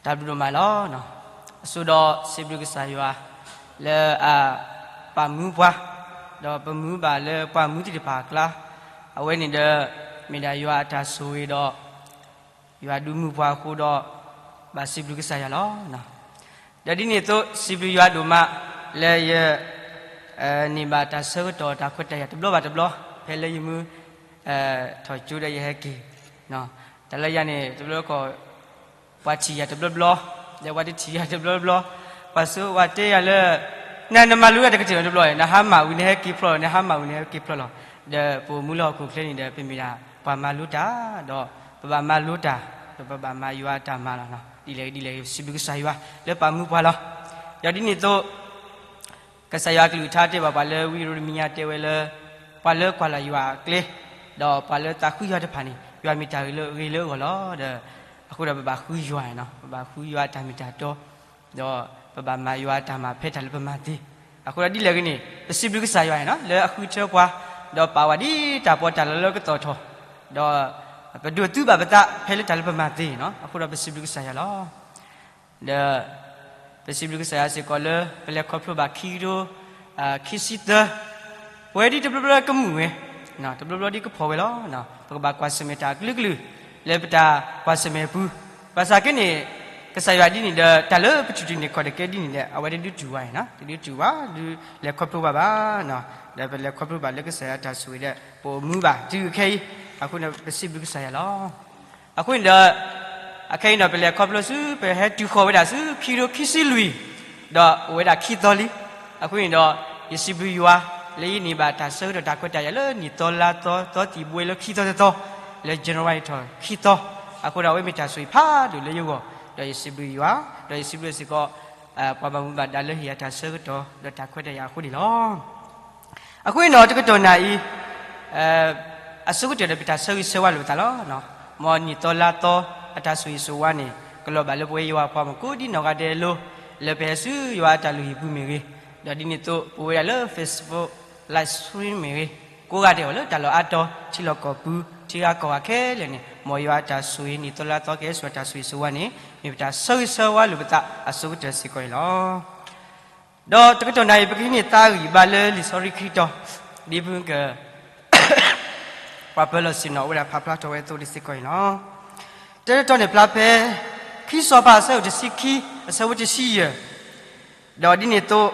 တၢ်ဘျုးဒိၣ်မးလီၤ. အဆိဒီးစံးဘျုးကစၢ်ယွၤ လၢအပာ်မူပှၤ, ဒီးပမူဘၣ်လၢပှၤမူသ့ၣ်တဖၣ်အကျါ, အဝဲန့ၣ်ဒီး မ့ၢ်ဒၣ်ယွၤအတၢ်ဆိၣ်ဂ့ၤဒီး ယွၤဒုးမူပှၤအဃိဒီး ဘၣ်စံးဘျုးကစၢ်ယွၤလီၤ. ဒီးဒ်န့ၣ်အသိး စံးဘျုးယွၤဒိၣ်မး လၢယ န့ၢ်ဘၣ်တၢ်ဆၢကတီၢ်တၢ်ခွဲးတၢ်ယာ်တဘျီဘၣ်တဘျီ, ဖဲလၢယမုၢ် ထီၣ်ကၠိဒီးယဟဲက့ၤ, တၢ်လၢယၤန့ၣ် တဘျီခီၣ် ပှၤထံၣ်ယၤတဘျီဘျီ, ဒီးပှၤတထံၣ်ယၤတဘျီဘျီ, ပှၤဆိပှၤတဲယၤလၢ နနမၤလိတၢ်တကတၢၢ်တဘျီ, နဟါမၢ်ဝံၤနဟဲက့ၤဖျီလီၤ, နဟါမၢ်ဝံၤနဟဲက့ၤဖျီလီၤ. ဒီးပအိၣ်မူလၢဟီၣ်ခိၣ်ချၢန့ၣ်ဒီး ပမ့ၢ်ဒၣ်ပှၤမၤလိတၢ်, ဒီးပဘၣ်မၤလိတၢ်, ဒီးပဘၣ်မၤယွၤအတၢ်မၤလီၤ. ဒ်လဲၣ်ဂ့ၤဒ်လဲၣ်ဂ့ၤ စံးဘျုးကစၢ်ယွၤ လၢပာ်မူပှၤလီၤ. ဒီးဒ်န့ၣ်အသိး ကစၢ်ယွၤအကလုၢ်ကထါတဲဘၣ်ပှၤလၢ ဝံယံးရမံယၤတဲဝဲလၢ ပှၤလၢကွၢ်လၢ်ယွၤအကျဲ, ဒီးပှၤလၢသးဃုယွၤတဖၣ်န့ၣ် ယွၤမ့ၢ်တၢ်ဂ့ၤလၢအဂ့ၤလၢအဂီၢ်လီၤ. ဒီးအဃိဒီးပဘၣ်ဃုယွၤ, ပဘၣ်ဃုယွၤအတၢ်မ့ၢ်တၢ်တီ, ဒီးပဘၣ်မၤယွၤအတၢ်မၤဖဲတၢ်လၢပမၤသ့. အဃိဒီးဒ်လဲၣ်ဂ့ၤန့ၣ် ပစံးဘျုးကစၢ်ယွၤန့ၣ် လၢအဃုထၢပှၤ, ဒီးပာ်ဝဲဒ်တၢ်ပီးတၢ်လီလၢကသီၣ်ထီၣ်, ဒီးပဒိးသုဘၣ်ပသးဖဲလၢတၢ်လၢပမၤသ့န့ၣ်လီၤ. အဃိဒီးပစံးဘျုးကစၢ်ယွၤလီၤ. ဒီးပစံးဘျုးကစၢ်ယွၤစ့ၢ်ကီးလၢ ပလဲၤခီဖျိဘၣ်ခံကထိ ခံဆံသၢ, ပဝဲဒ်တဘျီဘျီကမုာ်ဝဲ, တဘျီဘျီဒ်ကဖှီၣ်ဝဲလီၤ. ပကဘၣ်ကွၢ်ဆၢၣ်မဲာ်တၢ်အကလုာ်ကလုာ် လၢပတၢ်ကွၢ်ဆၢၣ်မဲာ်အပူၤ, ဘၣ်ဆၣ်က့န့ၣ် ကစၢ်ယွၤဒ်န့ၣ်ဒီး တၢ်လၢပထူၣ်တံၢ်န့ၣ်ခီၣ်တကဲဒ်န့ၣ်ဒီး အဝဲတဒုးတူၢ်ဝဲ, တဒုးတူၢ်ဝဲ ဒုးလဲၤခီဖျိဘၣ်ဘၣ်, ဒီးပလဲၤခီဖျိဘၣ်လၢကစၢ်ယွၤတၢ်ဆိၣ်ဂ့ၤဒီး ပအိၣ်မူဘၣ်တုၤခဲအံၤ, အဃိန့ၣ်ပစံးဘျုးကစၢ်ယွၤလီၤ. အဃိန့ၣ်ဒီး အခဲအံၤဒီး ပလဲၤခီဖျိဆူ ပဟဲတုၤဃီၤဝဲဒၣ်ဆူ ခံကထိခံဆံလွံၢ်, ဒီးအိၣ်ဝဲဒၣ်ခံသီလံ. အဃိန့ၣ်ဒီး ယစံးဘျုးယွၤ လၢယန့ၢ်ဘၣ်တၢ်ဆၢကတီၢ်တၢ်ခွဲးတၢ်ယာ်လၢနံၣ်သီလါသီ သီသံၣ်ဘိလၢခံသီတသီ, လၢ January ထီၣ်ခံသီ, အဃိဒီးအဝဲမ့ၢ်တၢ်ဆိၣ်ဂ့ၤဖးဒိၣ်လၢယဂီၢ်, ဒီးယစံးဘျုးယွၤ, ဒီးယစံးဘျုးစ့ၢ်ကီး ပှၤဘၣ်မူဘၣ်ဒါလၢဟ့ၣ်ယၤတၢ်ဆၢကတီၢ် ဒီးတၢ်ခွဲးတၢ်ယာ်အဃိန့ၣ်လီၤ. အဃိန့ၣ်ဒီးတကတီၢ်နၢ်အံၤ အဆိကတၢၢ်ဒီးပတၢ်ဆၢဂ့ၤဆၢဝါလိာ်ပသးလီၤ. မ်နံၣ်သီလါသီ အတၢ်ဆိၣ်ဂ့ၤဆိၣ်ဝါန့ၣ် ကလီၤဘၣ်လၢပဝဲယွၤပှၤမုၢ်ကိးဒံနီၢ်ဂၤဒဲးလိၤ လၢပဟဲဆူယွၤအတၢ်လုၢ်ဟံၣ်ပူၤမ့ၢ်ဂ့ၤ, ဒီးဒ်န့ၣ်အသိး ပဝဲဒၣ်လၢ Facebook live stream မ့ၢ်ဂ့ၤ, ကိးဂၤဒဲးအီၤလၢတၢ်လီၢ်အါတီၤ ထံလီၢ်ကီၢ်ပူၤ ထံဂၤကီၢ်ဂၤခဲလၢာ်န့ၣ် မ်ယွၤအတၢ်ဆိၣ်ဂ့ၤ နံၣ်သီလါသီကဟဲဆူအတၢ်ဆိၣ်ဂ့ၤဆိၣ်ဝါန့ၣ် မ့ၢ်ပတၢ်ဆၢဂ့ၤဆၢဝါလိာ်ပသးအဆိကတၢၢ်စ့ၢ်ကီးန့ၣ်လီၤ. ဒီးတကတီၢ်နၢ်အံၤ ပကဟံးန့ၢ်သးဂံၢ်ဘါလၢလံာ်စီဆှံခံတီၤ ဒ်ဖုက ပှၤပၢၤလီၢ်ဆ့ၣ်နီၤဝဲဒၣ်ဖးဖျါထီၣ်ဝဲအသိးတစ့ၢ်ကီးန့ၣ်လီၤ. တၢ်တီန့ၣ်ဖျါဖဲ ခံစီၤပၤအဆၢဒိၣ်တဆံခံ အဆၢဖိတဆံယဲၢ်, ဒီးဒ်န့ၣ်အသိး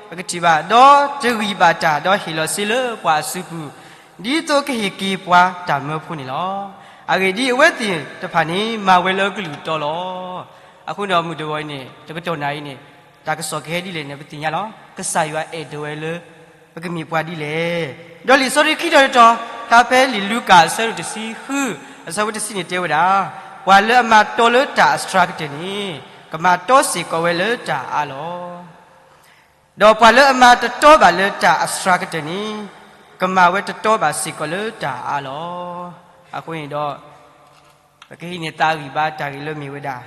ပကထံၣ်ဘၣ် ဒီးတဂံၢ်ဘၣ်တၢ် ဒီးဟ့ၣ်လီၤစ့လၢပှၤအစုပူၤ ဒ်သိးကဟ့ၣ်က့ၤပှၤတၢ်မၢဖိန့ၣ်လီၤ. အဂ့ၢ်ဒ်အံၤ အဝဲသ့ၣ်တဖၣ်န့ၣ် မၤဝဲလၢကလုၢ်တီလီၤ. အဃိန့ၣ် မုၢ်တဂီၤအံၤန့ၣ် တကတီၢ်နၢ်အံၤန့ၣ် တၢ်ကစီၣ်ကဟဲဒ်လဲၣ်န့ၣ် ပသ့ၣ်ညါလီၤ. ကစၢ်ယွၤအဲၣ်ဒိးဝဲလၢ ပကမ့ၢ်ပှၤဒ်လဲၣ်. ဒီးလံာ်စီဆှံခံတီၤတတီၤ ဖျါဖဲလံာ်လူၤကၣ်အဆၢဒိၣ်တဆံဃု အဆၢဖိတဆံန့ၣ်တဲဝဲဒၣ်, ပှၤလၢအမၤတီလၢတၢ်အစှၤကတၢၢ်န့ၣ် ကမၤတီစ့ၢ်ကီးဝဲလၢတၢ်အါလီၤ. ဒီးပှၤလၢအမၤတတီဘၣ်လၢတၢ်အစှၤကတၢၢ်န့ၣ် ကမၤဝဲတတီဘၣ်စ့ၢ်ကီးလၢတၢ်အါလီၤ. အဃိန့ၣ်ဒီး ပကဟံးန့ၢ်သးဂံၢ်ဘါတၢ်ဂ့ၢ်လၢမ့ၢ်ဝဲဒၣ်,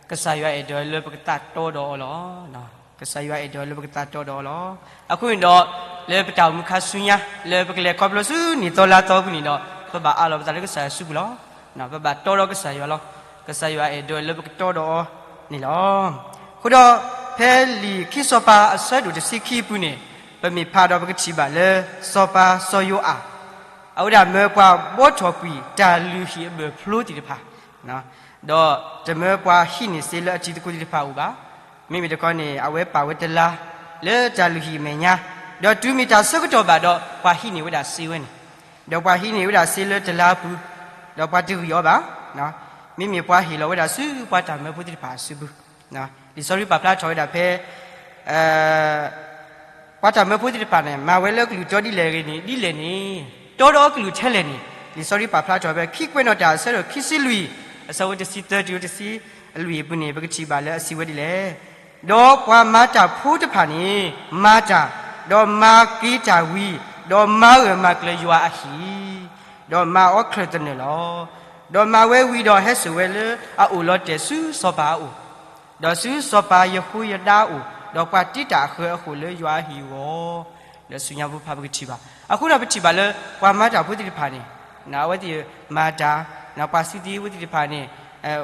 ကစၢ်ယွၤအဲၣ်ဒိးလၢပကသးတီဒီးအီၤလီၤ. ကစၢ်ယွၤအဲၣ်ဒိးလၢပကသးတီဒီးအီၤလီၤ. အဃိန့ၣ်ဒီး လၢပတၢ်အိၣ်မူခါဆူညါ လၢပကလဲၤခီဖျိဆူနံၣ်သီလါသီအပူၤန့ၣ်ဒီး ပဘၣ်အးလီၤပသးလၢကစၢ်ယွၤစုပူၤလီၤ. ပဘၣ်တီဒီးကစၢ်ယွၤလီၤ. ကစၢ်ယွၤအဲၣ်ဒိးလၢပကတီဒီးအီၤန့ၣ်လီၤ. အဃိဒီး ဖဲလံာ်ခံစီၤပၤအဆၢဒိၣ်တဆံခံအပူၤန့ၣ် ပမ့ၢ်ဖးဒီးပကထံၣ်ဘၣ်လၢ စီၤပၤစီၤယိၤအၤ အဝဲဒၣ်မၢပှၤဘှီထီၣ်ကွံာ်တၢ်လုၢ်ဟံၣ်အဘၢၣ်ဖျိသ့ၣ်တဖၣ်, ဒီးတမၢပှၤဟံးန့ၢ်စ့လၢအတံၤသကိးသ့ၣ်တဖၣ်အအိၣ်ဘၣ်. မ့မ့ၢ်တခီန့ၣ် အဝဲပာ်ဝဲတလါ လၢတၢ်လုၢ်ဟံၣ်အမဲာ်ညါ, ဒီးတုၤမ့ၢ်တၢ်ဆၢကတီၢ်ဘၣ်ဒီး ပှၤဟံးန့ၢ်ဝဲဒၣ်စ့ဝဲန့ၣ်, ဒီးပှၤဟံးန့ၢ်ဝဲဒၣ်စ့လၢတလါအပူၤ, ဒီးပှၤတဂံၢ်အီၤဘၣ်, မ့မ့ၢ်ပှၤဟ့ၣ်လီၤဝဲဒၣ်ဆူပှၤတၢ်မၢဖိသ့ၣ်တဖၣ်အစုပူၤ, လံာ်စီဆှံပာ်ဖျါထီၣ်ဝဲဒၣ်ဖဲ ပှၤတၢ်မၢဖိသ့ၣ်တဖၣ်န့ၣ် မၤဝဲလၢကလုၢ်တီဒ်လဲၣ်ဂ့ၤန့ၣ် ဒ်လဲၣ်န့ၣ်, တီဒီးအကလုၢ်ထဲလဲၣ်န့ၣ် လံာ်စီဆှံပာ်ဖျါထီၣ်ဖဲ ခံကွဲးနီၣ်တၢ်အဆၢဒိၣ်ခံဆံလွံၢ် အဆၢဖိတဆံသၢတုၤတဆံလွံၢ်အပူၤန့ၣ် ပကထံၣ်ဘၣ်လၢအစံးဝဲဒ်လဲၣ်. ဒီးပှၤမၤတၢ်ဖိတဖၣ်န့ၣ် မၤတၢ်, ဒီးမၤက့ၤတၢ်ဝံၤ, ဒီးမၤဂၢၢ်မၤကျၢၤယွၤအဟံၣ်, ဒီးမၤအီၣ်ချၢၣ်သနၢၣ်လီၤ. ဒီးမၤဝဲဝံၤဒီးဟဲစိာ်ဝဲလၢအအိၣ်လီၤတဲာ်ဆူစီၤပၤအအိၣ် ဒီးဆူစီၤပၤယဟိယဒၤအအိၣ်, ဒီးပှၤတ့တၢ်အဃၢအဃိၣ်လၢယွၤအဟံၣ်အဂီၢ်, ဒီးဆူညါဖိဖးပကထံၣ်ဘၣ်. အဃိဒီးပထံၣ်ဘၣ်လၢ ပှၤမၤတၢ်ဖိသ့ၣ်တဖၣ်န့ၣ်, အဝဲသ့ၣ်မၤတၢ်, ပှၤစုသ့ဖိသ့ၣ်တဖၣ်န့ၣ်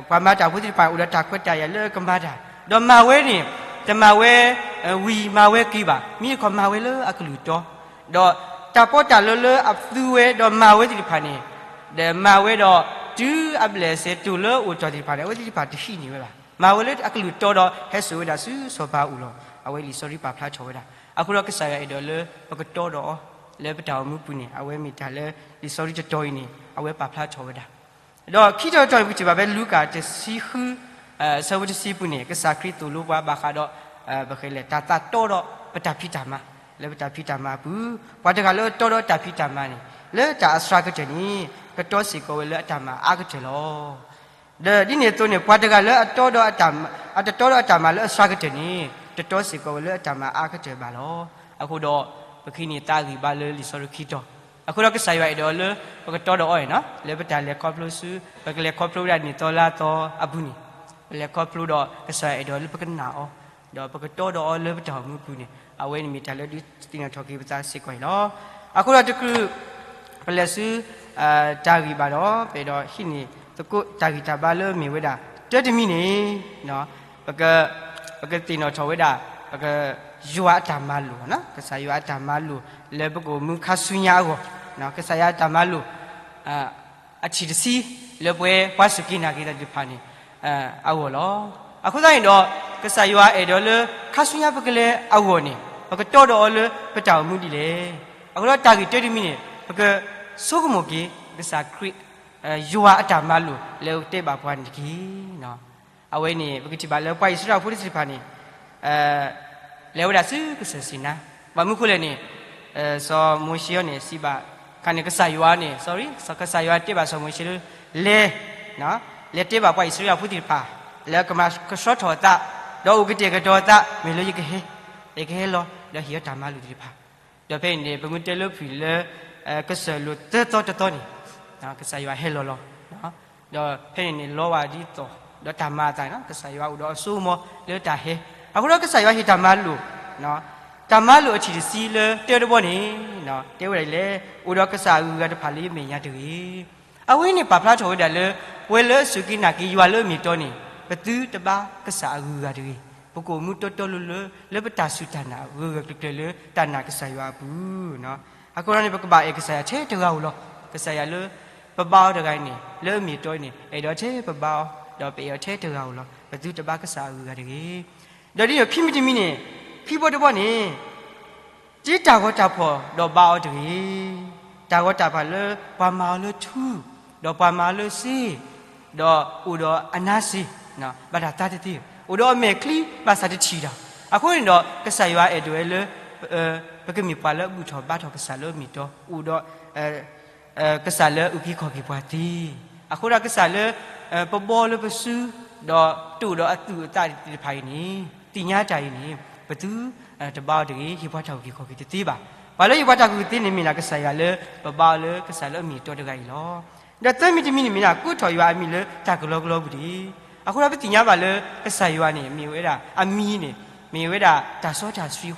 ပှၤမၤတၢ်ဖိသ့ၣ်တဖၣ် အိၣ်ဒီးတၢ်ခွဲးတၢ်ယာ်လၢကမၤတၢ်, ဒီးမၤဝဲန့ၣ် တမၤဝဲ ဝံၤမၤဝဲက့ၤဘၣ်, မ့ၢ်တခီမၤဝဲလၢအကလုၢ်တီ, ဒီးတၢ်ပီးတၢ်လီလၢအသူဝဲဒီးမၤဝဲသ့ၣ်တဖၣ်န့ၣ်, ဒီးမၤဝဲဒီး တုၤအဘျဲၣ်စဲးတိၢ်လၢအိၣ်တီၢ်သ့ၣ်တဖၣ်န့ၣ် အဝဲသ့ၣ်တဖၣ်တဟံးန့ၢ်ဝဲဘၣ်. မၤဝဲလၢအကလုၢ်တီဒီး ဟဲစိာ်ဝဲဒၣ်ဆူစီၤပၤအအိၣ်လီၤ. အဝဲလံာ်စီဆှံပာ်ဖျါထီၣ်ဝဲဒၣ်. အဃိဒီးကစၢ်ယွၤအဲၣ်ဒိးလၢပကတီဒီးအီၤ လၢပတၢ်အိၣ်မူပူၤန့ၣ် အဝဲမ့ၢ်တၢ်လၢလံာ်စီဆှံတတီၤအံၤန့ၣ် အဝဲပာ်ဖျါထီၣ်ဝဲဒၣ်. ဒီးခံတီၤတတီၤန့ၣ် ပကထံၣ်ဘၣ်ဖဲလူၤကၣ်တဆံဃု အဆၢဖိတဆံပူၤန့ၣ် ကစၢ်ခရံာ်သိၣ်လိပှၤဘၣ်ဃးဒီး ပဃဲလဲၣ် တၢ်သးတီဒီးပတၢ်ဖံးတၢ်မၤ, လၢပတၢ်ဖံးတၢ်မၤအပူၤ, ပှၤတဂၤလၢအတီဒီးတၢ်ဖံးတၢ်မၤန့ၣ် လၢတၢ်အစှၤကတၢၢ်န့ၣ် ကတီစ့ၢ်ကီးဝဲလၢအတၢ်မၤအါကတၢၢ်လီၤ. ဒီးဒ်န့ၣ်အသိးန့ၣ် ပှၤတဂၤလၢအတီဒီးအတၢ်မၤ, အတတီဒီးအတၢ်မၤလၢအစှၤကတၢၢ်န့ၣ် တတီစ့ၢ်ကီးဝဲလၢအတၢ်မၤအါကတၢၢ်ဘၣ်လီၤ. အဃိဒီး ပကဟံးန့ၢ်သးဂံၢ်ဘါလၢလံာ်စီဆှံခံတီၤ, အဃိဒီးကစၢ်ယွၤအဲၣ်ဒိးလၢ ပကတီဒီးအီၤန့ၣ် လၢပတၢ်လဲၤခီဖျိဆူ ပကလဲၤခီဖျိဝဲဒၣ်နံၣ်သီလါသီအပူၤန့ၣ်, ပလဲၤခီဖျိဒီးကစၢ်ယွၤအဲၣ်ဒိးလၢပကနာ်အီၤ, ဒီးပကတီဒီးအီၤလၢပတၢ်အိၣ်မူပူၤန့ၣ် အဝဲန့ၣ်မ့ၢ်တၢ်လၢဒုးသ့ၣ်နီၣ်ထီၣ်က့ၤပသးစ့ၢ်ကီးန့ၣ်လီၤ. အဃိဒီးတချုး ပလဲၤဆူ တၢ်ဂံၢ်ဘါဒီး ပအဲၣ်ဒိးဟံးန့ၢ်သကိးတၢ်ဂံၢ်တၢ်ဘါလၢမ့ၢ်ဝဲဒၣ် တၢတမံၤန့ၣ် ပကသ့ၣ်နီၣ်ထီၣ်ဝဲဒၣ် ပက ယွၤအတၢ်မၤလိာ်, ကစၢ်ယွၤအတၢ်မၤလိာ် လၢပကအိၣ်မူခါဆူညါအဂီၢ်, ကစၢ်ယွၤအတၢ်မၤလိာ် အထံၣ်တဆံ လၢပှၤစူၢ်က့ၤနာ်က့ၤတၢ်သ့ၣ်တဖၣ်န့ၣ် အဂီၢ်လီၤ. အဃိသတးန့ၣ်ဒီး ကစၢ်ယွၤအဲၣ်ဒိးလၢ ခါဆူညါပကလဲၤအဂီၢ်န့ၣ် ပကတီဒီးအီၤလၢပတၢ်အိၣ်မူဒ်လဲၣ်. အဃိဒီးတၢ်ဂ့ၢ်တၢတမံၤန့ၣ် ပကဆိကမိၣ်က့ၤ ကစၢ်ခရံာ် ယွၤအတၢ်မၤလိာ် လၢအကတဲဘၣ်ပှၤန့ၣ်တက့ၢ်. အဝဲန့ၣ် ပကထံၣ်ဘၣ်လၢပှၤအံၣ်စရ့လးဖိသ့ၣ်တဖၣ်န့ၣ် လဲၤဝဲဒၣ်ဆူကစၢၢ်စံနါ, ဘၣ်မနုၤဃိလဲၣ်န့ၣ် စီၤမိၤၡ့အံၤန့ၣ် စံးဘၣ် ခါန့ၣ်ကစၢ်ယွၤန့ၣ် sorry ကစၢ်ယွၤတဲဘၣ်စီၤမိၤၡ့လၢ လဲၤ လဲၤတဲဘၣ်ပှၤအံၣ်စရ့လးဖိသ့ၣ်တဖၣ် လၢအကမၤကဆှီထီၣ်အသး ဒီးအိၣ်ကတဲာ်ကတီၤအသး မ့ၢ်လၢယကဟဲ ယကဟဲလီၤ ဒီးဟ့ၣ်အီၤတၢ်မၤလိာ်သ့ၣ်တဖၣ် ဒီးဖဲန့ၣ်န့ၣ် ပမ့ၢ်တဲလၢဖုၣ်လၢ ကစၢၢ်လိာ်သၢသီတသီန့ၣ် ကစၢ်ယွၤဟဲလီၤလီၤ. ဒီးဖဲန့ၣ်န့ၣ် လီဝဲဒ်သိး ဒီးတၢ်မၤအသးန့ၣ် ကစၢ်ယွၤအိၣ်ဒီးအစိကမီၤလၢတၢ်ဟဲ, အဃိဒီးကစၢ်ယွၤဟ့ၣ်တၢ်မၤလိာ် တၢ်မၤလိာ်အထံၣ်တဆံလၢတၢတဘီန့ၣ် တဲဝဲဒၣ်လဲၣ်, အိၣ်ဒီးကစၢ်အဂုၤအဂၤတဖၣ်လၢယမဲာ်ညါတဂ့ၤ. အဝဲန့ၣ်ပာ်ဖျါထီၣ်ဝဲဒၣ်လၢ ပဝဲလၢအစူၢ်က့ၤနာ်က့ၤယွၤလၢအမ့ၢ်တီန့ၣ် ပသုတဘါကစၢ်အဂုၤအဂၤတဂ့ၤ. ပကအိၣ်မူတီတီလိၤလိၤ လၢပတၢ်စူၢ်တၢ်နာ်ဂၢၢ်ဂၢၢ်ကျၢၤကျၢၤလၢတၢ်နာ်ကစၢ်ယွၤအပူၤ အဃိဒီးန့ၣ် ပကဘၣ်အဲၣ်ကစၢ်ယွၤထဲတဂၤဧိၤလီၤ. ကစၢ်ယွၤလၢ ပဘါအီၤတဂၤအံၤန့ၣ် လၢအမ့ၢ်တီအံၤန့ၣ် အဲၣ်ဒိးထဲပဘါအီၤ, ဒီးပအဲၣ်အီၤထဲတဂၤဧိၤလီၤ. ပသုတဘါကစၢ်အဂုၤအဂၤတဂ့ၤ. ဒီးဒ်န့ၣ် ခံမံၤတမံၤန့ၣ် ခံဘီတဘီန့ၣ် တ့တၢ်ဂီၤတၢ်ဖီၣ်ဒီးဘါအီၤတဂ့ၤ. တၢ်ဂီၤတၢ်ဖီၣ်လၢပှၤမၤအီၤလၢထူ, ဒီးပှၤမၤအီၤလၢစ့, ဒီးအိၣ်ဒီးအနါစ့, ဘၣ်တၢ်သါတသ့, အိၣ်ဒီးအမဲာ်ချံဘၣ်ဆၣ်တထံၣ်တၢ်. အဃိန့ၣ်ဒီး ကစၢ်ယွၤအဲၣ်ဒိးဝဲလၢ ပကမ့ၢ်ပှၤလၢအဘူၣ်ထီၣ်ဘါထီၣ်ကစၢ်လၢအမ့ၢ်တီ, အိၣ်ဒီး ကစၢ်လၢအအုၣ်က့ၤခီၣ်က့ၤပှၤသ့. အဃိဒီးကစၢ်လၢ ပဘီလၢပစု ဒီးတအိၣ်ဒီးအသူၣ်အသးသ့ၣ်တဖၣ်အံၤန့ၣ် သ့ၣ်ညါတၢ်အံၤန့ၣ် ပသုတဘါအီၤတဂ့ၤ, ဟ့ၣ်ပှၤတၢ်အုၣ်က့ၤခီၣ်က့ၤတသ့ဘၣ်. ပှၤလၢဟ့ၣ်ပှၤတၢ်အုၣ်က့ၤသ့န့ၣ်မ့ၢ်ဒၣ်ကစၢ်ယွၤလၢ ပဘါအီၤလၢကစၢ်လၢအမ့ၢ်တီတဂၤအံၤလီၤ. ဒီးသၢမံၤတမံၤန့ၣ်မ့ၢ်ဒၣ် ကိးထီၣ်ယွၤအမံၤလၢတၢ်ကလီကလီပူၤတဂ့ၤ. အဃိဒီးပသ့ၣ်ညါဘၣ်လၢ ကစၢ်ယွၤန့ၣ် မ့ၢ်ဝဲဒၣ်အမံၤန့ၣ် မ့ၢ်ဝဲဒၣ်တၢ်စီတၢ်ဆှံအဃိဒီး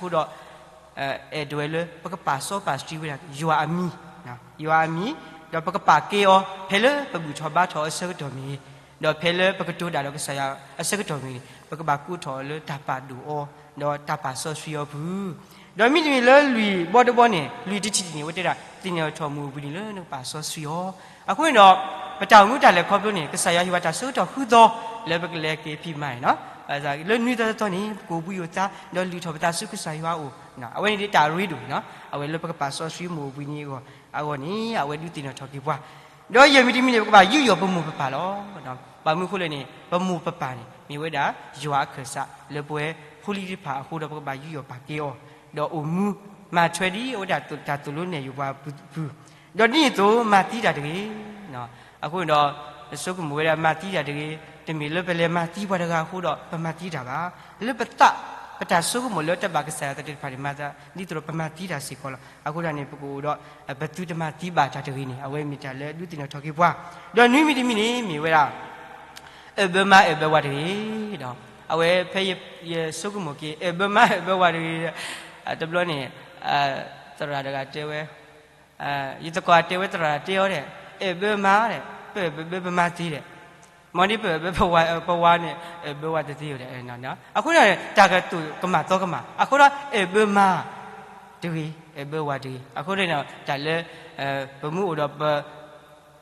အဲၣ်ဒိးဝဲလၢ ပကပာ်စီပာ်ဆှံဝဲဒၣ်ယွၤအမံၤ, ယွၤအမံၤ, ဒီးပကပာ်ကဲအီၤ ဖဲလၢပဘူၣ်ထီၣ်ဘါထီၣ်အဆၢကတီၢ်မ့ၢ်ဂ့ၤ, ဒီးဖဲလၢပကတိၤတၢ်ဒီးကစၢ်ယွၤအဆၢကတီၢ်မ့ၢ်ဂ့ၤန့ၣ် ပကဘၣ်ကိးထီၣ်အီၤလၢတၢ်ပာ်ဒိၣ်အီၤ ဒီးတၢ်ပာ်စီဆှံအီၤပူၤ, ဒီးမ့တမ့ၢ်လၢလွံၢ်ဘီတဘီန့ၣ် လွံၢ်တထံၣ်န့ၣ် အဝဲတဲဒၣ် သ့ၣ်နီၣ်ထီၣ်မုၢ်အိၣ်ဘှံးနံၤလၢနကပာ်စီဆှံအီၤ. အဃိန့ၣ်ဒီး ပတၢ်အိၣ်မူတၢ်လဲၤခီဖျိန့ၣ် ကစၢ်ယွၤဟ့ၣ်ပှၤတၢ်ဆၢကတီၢ်ဃုသီ လၢပကလဲၤက့ၤဖံးမၤန့ၣ်လီၤ. လၢနွံသီသီန့ၣ် ပကအိၣ်ဘှံးအိၣ်သါ ဒီးလုၢ်ထီၣ်ပသးဆူကစၢ်ယွၤအအိၣ်, အဝဲန့ၣ်ဒ်တၢ်ရ့ဒိၣ်န့ၣ်လီၤ. အဝဲလၢပကပာ်စီဆှံမုၢ်အိၣ်ဘှံးနံၤအဂီၢ်အဂီၢ်န့ၣ် အဝဲဒုးသ့ၣ်နီၣ်ထီၣ်က့ၤပှၤ, ဒီးယဲၢ်မံၤတမံၤန့ၣ် ပကဘၣ်ယူးယီၣ်ပမိၢ်ပပၢ်လီၤ. ဘၣ်မနုၤအဃိလဲၣ်န့ၣ် ပမိၢ်ပပၢ်န့ၣ် မ့ၢ်ဝဲဒၣ်ယွၤအခၢၣ်စး လၢပဝဲဖိလံၤသ့ၣ်တဖၣ်အဃိဒီး ပကဘၣ်ယူးယီၣ်ပာ်ကဲအီၤ, ဒီးအိၣ်မူမၤထွဲဒ်အဝဲဒၣ်တၢ်သိၣ်လိနဲၣ်ယုာ်ပှၤအပူၤ, ဒီးဒ်န့ၣ်အသိး မၤသံတၢ်တဂ့ၤ. အဃိန့ၣ်ဒီး ပဆိကမိၣ်ဝဲဒၣ်မၤသံတၢ်တဂ့ၤ, တမ့ၢ်လၢပလဲၤမၤသံပှၤတဂၤအဃိဒီး ပမၤသံတၢ်ဘၣ်. လၢပသး ပတၢ်ဆိကမိၣ်လၢတၢ်ဘၣ်ကစၢ်ယွၤသးသ့ၣ်တဖၣ်န့ၣ် မၤသးဒ်သိးဒီးပမၤသံတၢ်စ့ၢ်ကီးလီၤ. အဃိသတးန့ၣ် ပကအိၣ်ဒီး ပသုတမၤသံဘၣ်တၢ်တဂ့ၤန့ၣ် အဝဲမ့ၢ်တၢ်လၢဒုးသ့ၣ်နီၣ်ထီၣ်က့ၤပှၤ, ဒီးနွံမံၤတမံၤန့ၣ် မ့ၢ်ဝဲဒၣ် အဲၣ်ဘၢမါအဲၣ်ဘၢဝၤတဂ့ၤ. အဝဲဖဲယဆိကမိၣ်က့ၤ အဲၣ်ဘၢမါအဲၣ်ဘၢဝၤတဂ့ၤ, တဘျီန့ၣ် သရၣ်တဂၤတဲဝဲ, ယသကိးတဲဝဲသရၣ်တဲအီၤဒဲး, အဲၣ်ဘၢမါဒဲး, ပအဲၣ်ဘၢပမါသ့ဒဲး, မ်ဒ်ပအဲၣ်ဘၢပဝၤ, ပဝၤန့ၣ် အဲၣ်ဘၢဝၤတသ့ဝဲဒၣ်. အဃိန့ၣ် တၢ်ကတိၤကမၣ်သီကမၣ်, အဃိဒီးအဲၣ်ဘၢမါတဂ့ၤ, အဲၣ်ဘၢဝၤတဂ့ၤ. အဃိန့ၣ် တၢ်လၢ ပမ့ၢ်အိၣ်ဒီး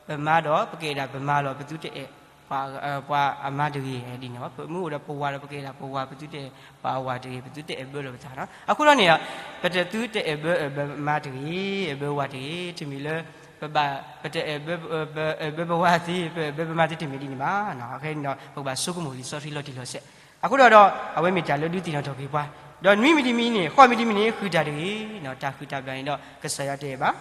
ပမါဒီး ပကအဲၣ်ဒၣ်ပမါလီၤ, ပသုတအဲၣ် ပှၤအမါတဂ့ၤဒ်န့ၣ်. ပမ့ၢ်အိၣ်ဒီးပဝၤဒီး ပကအဲၣ်ဒၣ်ပဝၤ, ပသုတအဲၣ်ပှၤအဝၤတဂ့ၤ, ပသုတအဲၣ်ဘၢလီၤပသး. အဃိဒီးန့ၣ် ပသုတအဲၣ်ဘၢ အဲၣ်ဘၢမါတဂ့ၤ, အဲၣ်ဘၢဝၤတဂ့ၤ. တမ့ၢ်လၢ ပဘၣ် ပတအဲၣ်ဘၢ အဲၣ်ဘၢပဝၤသ့, ပအဲၣ်ဘၢပမါသ့တမ့ၢ်ဒ်န့ၣ်ဘၣ်. အခဲအံၤန့ၣ်ဒီး ပကဘၣ်ဆိကမိၣ်လံာ်စီဆှံလီၤတံၢ်လီၤဆဲး. အဃိဒီး အဝဲမ့ၢ်တၢ်လၢဒုးသ့ၣ်နီၣ်ထီၣ်က့ၤပှၤ, ဒီးနွံမံၤတမံၤန့ၣ် ဃိးမံၤတမံၤန့ၣ် ဃုာ်တၢ်တဂ့ၤ, တၢ်ဃုာ်တၢ်ဘျၣ်န့ၣ်ဒီး ကစၢ်ယွၤတအဲၣ်ဘၣ်.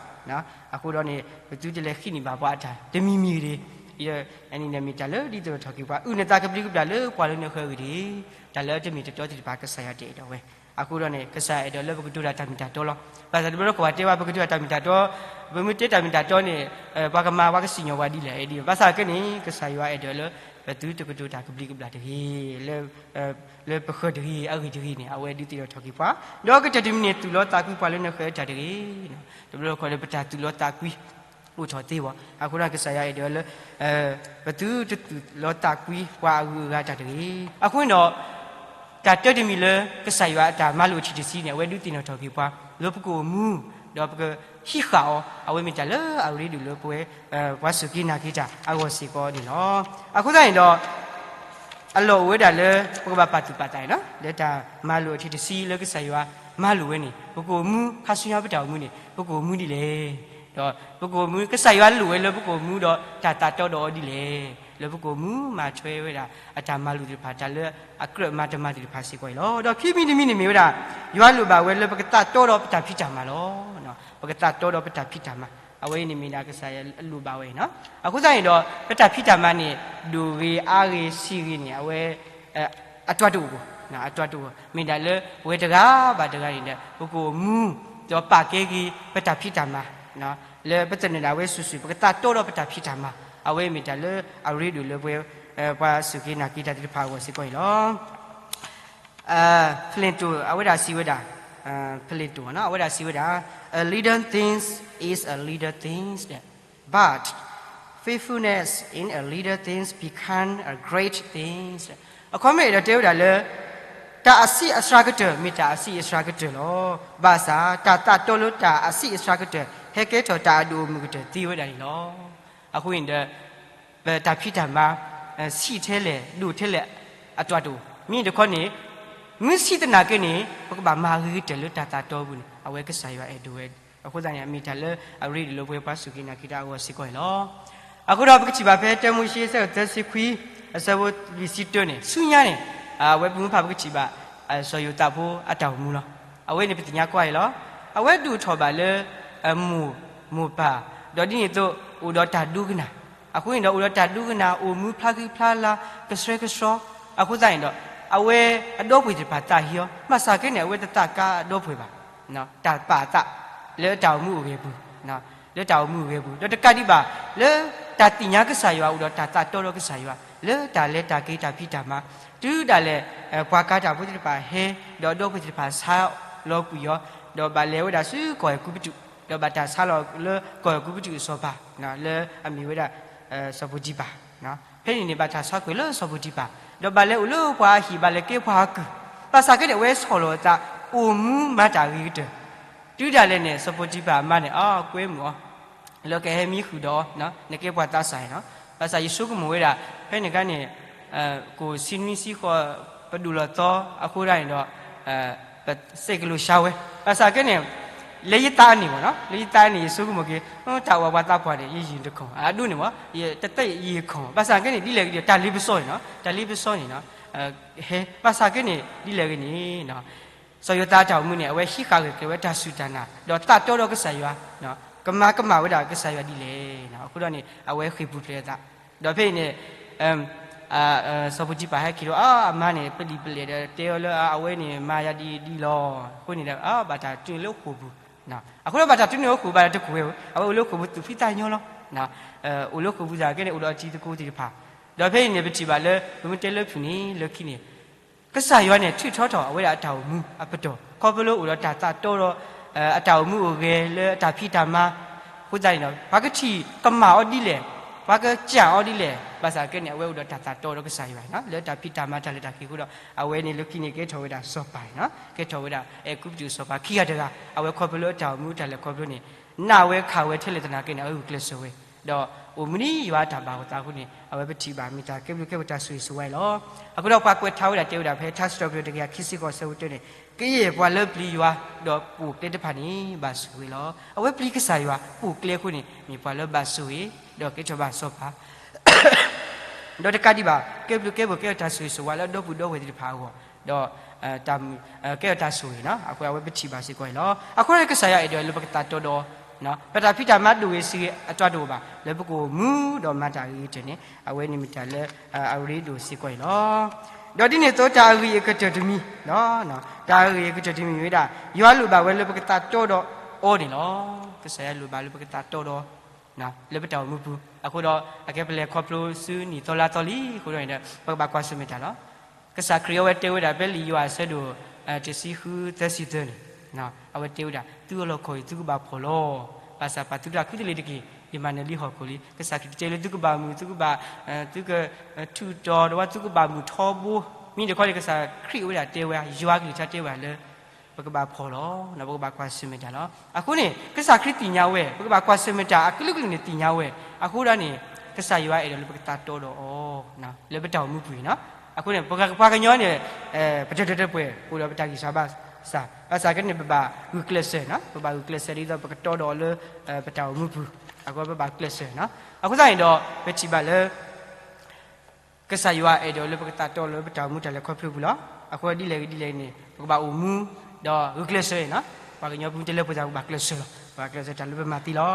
အဃိဒီးန့ၣ် ပသုတလဲၤဃ့န့ၢ်ဘၣ်ပှၤအတၢ်တမံၤမံၤတဂ့ၤ. အန့ၣ်မ့ၢ်တၢ်လၢဒုးသ့ၣ်နီၣ်ထီၣ်က့ၤပှၤ, အုၣ်နသးကဘျံးကဘျၣ်လၢပှၤလၢနဃၢၤအဂ့ၢ်တဂ့ၤ, တၢ်လၢတမ့ၢ်တတီသ့ၣ်တဖၣ် ကစၢ်ယွၤတအဲၣ်ဒိးဝဲ. အဃိဒီးန့ၣ် ကစၢ်ယွၤအဲၣ်ဒိးလၢပကတိၤတၢ်မ့ၢ်တၢ်တီလီၤ. ဘၣ်ဆၣ်တဘျီတခီၣ်ပှၤတဲဘၣ် ပကတိၤတၢ်မ့ၢ်တၢ်တီ, ပမ့ၢ်တဲတၢ်မ့ၢ်တၢ်တီန့ၣ် ပှၤကမၤ ပှၤကစံၣ်ညီၣ်ပှၤဒ်လဲၣ်ဒ်လဲၣ်. ဘၣ်ဆၣ်ကဲန့ၣ် ကစၢ်ယွၤအဲၣ်ဒိးလၢ ပသုတကတိၤတၢ်ကဘျံးကဘျၣ်တဂ့ၤ, လၢပဃၢၤတဂ့ၤ အဂ့ၢ်တဂ့ၤန့ၣ် အဝဲဒုးသ့ၣ်နီၣ်ထီၣ်က့ၤပှၤ, ဒီးကတၢၢ်တမံၤန့ၣ် သူၣ်လီသးကွံပှၤလၢနဃၢၤအတၢ်တဂ့ၤ. တဘျီတခီၣ်ဒီး ပတၢ်သူၣ်လီသးကွံ အိၣ်ထီၣ်သ့ဘၣ်. အဃိဒီးကစၢ်ယွၤအဲၣ်ဒိးလၢ ပသုတသူၣ်လီသးကွံပှၤအဂုၤအဂၤတၢ်တဂ့ၤ. အဃိန့ၣ်ဒီး တၢ်တၢတမံၤလၢ ကစၢ်ယွၤအတၢ်မၤလိာ်အထံၣ်တဆံန့ၣ် အဝဲဒုးသ့ၣ်နီၣ်ထီၣ်က့ၤပှၤ လၢပကအိၣ်မူ ဒီးပကဟံးဃာ်အီၤ, အဝဲမ့ၢ်တၢ်လၢအရ့ဒိၣ်လၢပဝဲ ပှၤစူၢ်က့ၤနာ်က့ၤတၢ်အဂီၢ်စ့ၢ်ကီးန့ၣ်လီၤ. အဃိသတးန့ၣ်ဒီး အလီၢ်အိၣ်ဝဲဒၣ်လၢ ပကဘၣ်ပာ်သူၣ်ပာ်သးန့ၣ်လီၤ. လၢတၢ်မၤလိာ်အထံၣ်တဆံလၢကစၢ်ယွၤမၤလိာ်ဝဲန့ၣ် ပကအိၣ်မူ ခါဆူညါပတၢ်အိၣ်မူန့ၣ် ပကအိၣ်မူဒ်လဲၣ်. ဒီးပကအိၣ်မူ ကစၢ်ယွၤလိၣ်ဝဲလၢပကအိၣ်မူဒီးတၢ်သးတီဒီးအီၤဒ်လဲၣ်. လၢပကအိၣ်မူမၤထွဲဝဲဒၣ် အတၢ်မၤလိာ်သ့ၣ်တဖၣ် တၢ်လၢအကြၢးမၤတမၤသ့ၣ်တဖၣ်စ့ၢ်ကီးအံၤလီၤ. ဒီးခံမံၤတမံၤန့ၣ်မ့ၢ်ဝဲဒၣ် ယွၤလိၣ်ဘၣ်ဝဲလၢပကသးတီဒီးပတၢ်ဖံးတၢ်မၤလီၤ. ပကသးတီဒီးပတၢ်ဖံးတၢ်မၤ အဝဲအံၤန့ၣ်မ့ၢ်ဒၣ်ကစၢ်ယွၤလိၣ်ဘၣ်ဝဲအံၤန့ၣ်လီၤ. အဃိသတးန့ၣ်ဒီး ပတၢ်ဖံးတၢ်မၤန့ၣ် ဒိၣ်ဂ့ၤအါဂ့ၤဆံးဂ့ၤန့ၣ် အဝဲ အတၢ်တအိၣ်ဘၣ်, အတၢ်တအိၣ်ဘၣ်. မ့ၢ်ဒၣ်လၢပဝဲတဂၤဘၣ်တဂၤန့ၣ်ဒီး ပကအိၣ်မူ ဒီးပာ်ကဲက့ၤပတၢ်ဖံးတၢ်မၤ လၢပသန့ၤဒၣ်ဝဲစုာ်စုာ် ပကသးတီဒီးပတၢ်ဖံးတၢ်မၤ အဝဲမ့ၢ်တၢ်လၢအရ့ဒိၣ်လၢပဝဲ ပှၤစူၢ်က့ၤနာ်က့ၤတၢ်သ့ၣ်တဖၣ်အဂီၢ်စ့ၢ်ကီးအံၤလီၤ. Plato အဝဲဒၣ်စံးဝဲဒၣ်, Plato အဝဲဒၣ်စံးဝဲဒၣ်, A little things is a little things, but faithfulness in a little things become a great things. အခီပညီဒီးတဲဝဲဒၣ်လၢ တၢ်အဆံးအစှၤကတၢၢ် မ့ၢ်တၢ်အဆံးအစှၤကတၢၢ်လီၤ. ဘၣ်ဆၣ် တၢ်သးတီလၢတၢ်အဆံးအစှၤကတၢၢ် ဟဲကဲထီၣ်တၢ်အဒိၣ်အမုၢ်ကတၢၢ်သ့ဝဲဒၣ်န့ၣ်လီၤ. အဃိန့ၣ်ဒီး ပတၢ်ဖံးတၢ်မၤ ဆံးထဲလဲၣ် ဒိၣ်ထဲလဲၣ် အတၢ်တအိၣ်. မ့ၢ်တခီန့ၣ် မ့ၢ်ဆံးသနာ်က့န့ၣ် ပကဘၣ်မၤဂ့ၤကတၢၢ်လၢတၢ်သးတီအပူၤန့ၣ် အဝဲကစၢ်ယွၤအဲၣ်ဒိးဝဲ. အဃိသတးန့ၣ် အမ့ၢ်တၢ်လၢအရ့ဒိၣ်လၢပဝဲပှၤစူၢ်က့ၤနာ်က့ၤတၢ်အဂီၢ်စ့ၢ်ကီးန့ၣ်လီၤ. အဃိဒီးပကထံၣ်ဘၣ်ဖဲ တၢမိၤၡ့ အဆၢဒိၣ်သၢဆံခွံ အဆၢဖိလွံၢ်ဆံတၢန့ၣ် ဆူညါန့ၣ် အဝဲပမ့ၢ်ဖးပကထံၣ်ဘၣ် စီၤယိၤသးဖိအတၢ်အိၣ်မူလီၤ. အဝဲန့ၣ်ပသ့ၣ်ညါကွၢ်အံၤလီၤ. အဝဲဒိၣ်ထီၣ်ဘၣ်လၢ မိၢ်မိၢ်ပၢ်, ဒီးဒ်န့ၣ်အသိး အိၣ်ဒီးတၢ်ဒိကနၣ်, အဃိန့ၣ်ဒီး အိၣ်ဒီးတၢ်ဒိကနၣ် အိၣ်မူဖျါဃံဖျါလၤ ကဆှဲကဆှီ, အဃိသတးန့ၣ်ဒီး အဝဲအဒီပုၢ်ဝဲၢ်သ့ၣ်တဖၣ်သးဟ့အီၤ, ဘၣ်ဆၣ်ကဲန့ၣ် အဝဲတသးကါအဒီပုၢ်ဝဲၢ်ဘၣ်, တၢ်ပာ်အသး လၢတၢ်အိၣ်မူအိၣ်ဂဲၤပူၤ, လၢတၢ်အိၣ်မူအိၣ်ဂဲၤပူၤ, ဒီးတကးဒံးဘၣ် လၢတၢ်သ့ၣ်ညါကစၢ်ယွၤ အိၣ်ဒီးတၢ်သးတီဒီးကစၢ်ယွၤ လၢတၢ်လဲၤတၢ်က့ၤတၢ်ဖံးတၢ်မၤ, တုၤဒၣ်လဲာ် ပှၤကၤတၢ်ဖိသ့ၣ်တဖၣ်ဟဲ, ဒီးအဒီပုၢ်ဝဲၢ်သ့ၣ်တဖၣ်ဆါလီၤကွံာ်အီၤ, ဒီးဘၣ်လဲၤဝဲဒၣ်ဆူကီၢ်အဲၤကူပတူး, ဒီးဘၣ်တၢ်ဆါလီၤလၢကီၢ်အဲၤကူပတူးအစီၤပၤ လၢအမ့ၢ်ဝဲဒၣ် စီၤပီၤတံၤဖၣ်, ဖဲန့ၣ်န့ၣ် ဘၣ်တၢ်ဆါကွံာ်လၢစီၤပီၤတံၤဖၣ်, ဒီးဘၣ်လဲၤအိၣ်လၢပှၤအဟံၣ် ဘၣ်လဲၤကဲပှၤအကုၢ်, ဘၣ်ဆၣ်ကဲန့ၣ် အဝဲဆီၣ်လီၤအသး အိၣ်မူမၤတၢ်ဂ့ၤကတၢၢ်, တုၤဒၣ်လဲာ်န့ၣ် စီၤပီၤတံၤဖၣ်အမါန့ၣ် အကွဲမုာ်အီၤ လၢကဟဲမံဃုာ်ဒီးအီၤ, နကဲပှၤသးစၢ်န့ၣ်လီၤ. ဘၣ်ဆၣ်ယဆိကမိၣ်ဝဲဒၣ် ဖဲန့ၣ်အခါန့ၣ် ကိၣ်ဆံနွံဆံဃိး ပဒိၣ်လီၤသီအဃိဒၣ်န့ၣ်ဒီး ပစဲးကလိာ်ဆါဝဲ, ဘၣ်ဆၣ်ကဲန့ၣ် လၢယသးအန့ၣ်မ့ၢ်နီၤ, လၢယသးအန့ၣ် ယဆိကမိၣ်က့ၤ တၢ်အိၣ်ဘၣ်ပှၤသးပှၢ်န့ၣ် ယယံာ်တခီၣ် အဒိန့ၣ်မ့ၢ် တသ့ယံာ်ခီၣ်, ဘၣ်ဆၣ်ကဲန့ၣ် ဒ်လဲၣ်ဂ့ၤဒီး တၢ်လ့ပစီန့ၣ်နီၤ, တၢ်လ့ပစီန့ၣ်နီၤ, ဟဲ ဘၣ်ဆၣ်ကဲန့ၣ် ဒ်လဲၣ်ဂ့ၤန့ၣ် စီၤယိၤသးအတၢ်အိၣ်မူန့ၣ် အဝဲဟံးဃာ်ဂၢၢ်ကျၢၤဝဲတၢ်စူၢ်တၢ်နာ် ဒီးသးတီဒီးကစၢ်ယွၤ, ကမၤကမၣ်ဝဲဒၣ်ကစၢ်ယွၤဒ်လဲၣ်, အဃိဒီးန့ၣ် အဝဲဃ့ၢ်ပူၤဖျဲးအသး, ဒီးဖဲအံၤန့ၣ် စီၤပီၤတံၤဖၣ်ဟဲက့ၤဒီး အမါန့ၣ် ပလံာ်ပလဲၢ်ဒီးတဲအီၤလၢ အဝဲန့ၣ်မၤယၤဒ်အံၤဒ်အံၤလီၤ, အဃိန့ၣ်ဒီး ဘၣ်တၢ်တုၤလၢဃိာ်ပူၤ, အဃိဒီးဘၣ်တၢ်တုၤန့ၢ်အဃိာ် ဘၣ်တၢ်တကိးဝဲ, အဝဲအိၣ်လၢဃိာ်ပူၤသူၣ်ဖှံသးညီလီၤ, အိၣ်လၢဃိာ်ပူၤသနာ်က့န့ၣ် အိၣ်ဒီးအတံၤသကိးသ့ၣ်တဖၣ်, ဒီးဖဲအံၤန့ၣ် ပထံၣ်ဘၣ်လၢ ပမ့ၢ်တဲလၢဖုၣ်န့ၣ် လၢခံန့ၣ် ကစၢ်ယွၤန့ၣ် ထုးထီထီၣ်အဝဲဒၣ်အတၢ်အိၣ်မူအပတီၢ် ခီဖျိလၢအိၣ်ဒီးတၢ်သးတီဒီး အတၢ်အိၣ်မူအိၣ်ဂဲၤလၢအတၢ်ဖံးတၢ်မၤ, အဃိသတးန့ၣ်ဒီး ပှၤကထံၣ်ကမၣ်အီၤဒ်လဲၣ်, ပှၤကစၢ်အီၤဒ်လဲၣ်, ဘၣ်ဆၣ်ကဲန့ၣ် အဝဲအိၣ်ဒီးတၢ်သးတီဒီးကစၢ်ယွၤနီၤ, လၢတၢ်ဖံးတၢ်မၤတၢ်လဲၤတၢ်က့ၤအဃိဒီး အဝဲန့ၣ်လၢခံန့ၣ် ကဲထီၣ်ဝဲဒၣ်စီၤပၤနီၤ, ကဲထီၣ်ဝဲဒၣ်အဲၤကူပတူးစီၤပၤခံဂၤတဂၤ, အဝဲခီဖျိလၢတၢ်အိၣ်မူတၢ်လဲၤခီဖျိန့ၣ် နာ်ဝဲခးဝဲထဲလဲၣ်သနာ်က့န့ၣ် အဝဲဂုာ်ကျဲးစၢးဝဲ, ဒီးအိၣ်မူဒ်ယွၤအတၢ်ဘၣ်အသးအဃိန့ၣ် အဝဲပထံၣ်ဘၣ်မ့ၢ်တၢ်ကဲဘျုးကဲဖှိၣ်တၢ်ဆိၣ်ဂ့ၤဆိၣ်ဝါအံၤလီၤ. အဃိဒီးပှၤကွဲးထါဝဲဒၣ်တဲဝဲဒၣ်ဖဲထါစံးထီၣ်ပတြၢၤတကယၤခံဆံဃိးဆၢဖိတၢန့ၣ်, ကယဲၢ်ပှၤလၢပျံၤယွၤ ဒီးပိာ်ကျဲတဖၣ်န့ၣ် ဘၣ်ဆိၣ်ဂ့ၤလီၤ. အဝဲပျံၤကစၢ်ယွၤပိာ်ကျဲအဃိန့ၣ် မ့ၢ်ပှၤလၢဘၣ်ဆိၣ်ဂ့ၤ ဒီးကဲထီၣ်ဘၣ်စီၤပၤ ဒီးတကးဒံးဘၣ် ကဲဘျုးကဲဖှိၣ်ကဲထီၣ်တၢ်ဆိၣ်ဂ့ၤဆိၣ်ဝါလၢအဒီပုၢ်ဒီဝဲၢ်သ့ၣ်တဖၣ်အဂီၢ်, ဒီးတၢ်မုာ် ကဲထီၣ်တၢ်ဆိၣ်ဂ့ၤနီၤ, အဃိအဝဲပထံၣ်ဘၣ်စ့ၢ်ကီးအံၤလီၤ. အဃိန့ၣ်ကစၢ်ယွၤအဲၣ်ဒိးလၢပကသးတီဒီးအီၤ, ပတၢ်ဖံးတၢ်မၤဒိၣ်ဂ့ၤဆံးဂ့ၤအတၢ်တအိၣ်ဘၣ်, လၢပကအိၣ်မူဒီးမၤတၢ်ဂ့ၤဂ့ၤတၢၢ်န့ၣ် အဝဲန့ၣ်မ့ၢ်တၢ်လၢအရ့ဒိၣ်စ့ၢ်ကီးအံၤလီၤ. ဒီးဒ်န့ၣ်အသိးတၢ်အဂ့ၤအကတၢၢ်တမံၤ, တၢ်အဂ့ၤအကတၢၢ်တမံၤမ့ၢ်ဝဲဒၣ် ယွၤလိၣ်ဘၣ်ဝဲလၢပကသးတီဒီးအီၤန့ၣ်လီၤ. ကစၢ်ယွၤလိၣ်ဘၣ်လၢပကသးတီဒီး လၢပတၢ်အိၣ်မူပူၤ, အဃိဒီးအကဲပလဲၤခီဖျိဆူနံၣ်သီလါသီလံအဃိဒီးန့ၣ်ဒီး ပကဘၣ်ကွၢ်ဆၢၣ်မဲာ်တၢ်လီၤ. ကစၢ်ခရံာ်အဝဲတဲဝဲဒၣ်ဖဲလံာ်ယိၤဟၣ်အဆၢဒိၣ် တဆံဃုသၢဆံသၢန့ၣ်, အဝဲတဲဝဲဒၣ် သုအလီၢ်ခီၣ်အံၤ သုကဘၣ်ဖှီၣ်လီၤ. ဘၣ်ဆၣ်ပာ်သုတၢ်ခူတလ့ၤတက့ၢ်, ယမၤနၢၤလံဟီၣ်ခိၣ်လံ. ကစၢ်ခရံာ်တတဲလၢသုကဘၣ်မုာ် သုကဘၣ် သုက ထုးတီၤဒီးဝဲသုကဘၣ်မုာ်ထီဘိ, မ့ၢ်တခီန့ၣ် ကစၢ်ခရံာ်အိၣ်ဝဲဒၣ်တဲဝဲ ယွၤကလုၢ်ကထါတဲဝဲဒၣ်လၢ ပကဘၣ်ဖှီၣ်လီၤ, ပကဘၣ်ကွၢ်ဆၢၣ်မဲာ်တၢ်လီၤ. အဃိန့ၣ် ကစၢ်ခရံာ်သ့ၣ်ညါဝဲ, ပကဘၣ်ကွၢ်ဆၢၣ်မဲာ်တၢ်အကလုာ်ကလုာ်န့ၣ်သ့ၣ်ညါဝဲ, အဃိဒီးန့ၣ် ကစၢ်ယွၤအဲၣ်ဒိးလၢပကသးတီဒီးအီၤ လၢပတၢ်အိၣ်မူပူၤအံၤနီၤ. အဃိန့ၣ် ပှၤကညီန့ၣ် ပတၢၢ်တၢၢ်တပှဲၤ အိၣ်ဒီးပတၢ်ဂံၢ်စၢ်ဘါစၢ်, ဘၣ်ဆၣ်ကဲန့ၣ် ပဘၣ်ဂုာ်ကျဲးစၢးနီၤ, ပဘၣ်ဂုာ်ကျဲးစၢးဒ်သိးပကတီဒီးအီၤလၢ ပတၢ်အိၣ်မူပူၤ, အဃိပဘၣ်ကျဲးစၢးနီၤ. အဃိသတးန့ၣ်ဒီး ပထံၣ်ဘၣ်လၢ ကစၢ်ယွၤအဲၣ်ဒိးလၢပကသးတီလၢပတၢ်အိၣ်မူတၢ်လဲၤခီဖျိပူၤလီၤ. အဃိဒ်လဲၣ်ဂ့ၤဒ်လဲၣ်ဂ့ၤန့ၣ် ပကဘၣ်အိၣ်မူ ဒီးဂုာ်ကျဲးစၢးနီၤ. ပှၤကညီပူၤတဲလၢပှၤသးပကဘၣ်ကျဲးစၢးလီၤ, ပဘၣ်ကျဲးစၢးတၢ်လၢပမၤသ့လီၤ.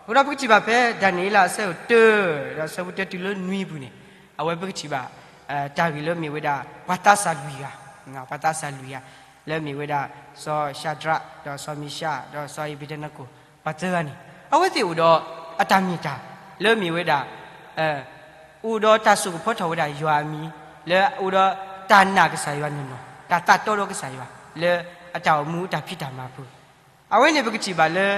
အဃိဒီးပကထံၣ်ဘၣ်ဖဲ ဒၤနံးယ့လးအဆၢဒိၣ်တၢ ဒီးအဆၢဖိတၢတုၤလၢနွံပူၤန့ၣ်, အဝဲပကထံၣ်ဘၣ် တၢ်ဂ့ၢ်လၢမ့ၢ်ဝဲဒၣ် ပှၤသးစၢ်လွံၢ်ဂၤ, ပှၤသးစၢ်လွံၢ်ဂၤ လၢမ့ၢ်ဝဲဒၣ် စီၤၡၤဒြး ဒီးစီၤမံၡး ဒီးစီၤအ့းဘ့းနကိၤ ပှၤသၢဂၤန့ၣ် အဝဲသ့ၣ်အိၣ်ဒီးအတၢ်မ့ၢ်တၢ် လၢမ့ၢ်ဝဲဒၣ် အိၣ်ဒီးတၢ်စိာ်ကဖီထီၣ်ဝဲဒၣ်ယွၤအမံၤ, လၢအိၣ်ဒီးတၢ်နာ်ကစၢ်ယွၤနီၢ်နီၢ်, တၢ်သးတီဒီးကစၢ်ယွၤ လၢအတၢ်အိၣ်မူတၢ်ဖံးတၢ်မၤပူၤ, အဝဲန့ၣ်ပကထံၣ်ဘၣ်လၢ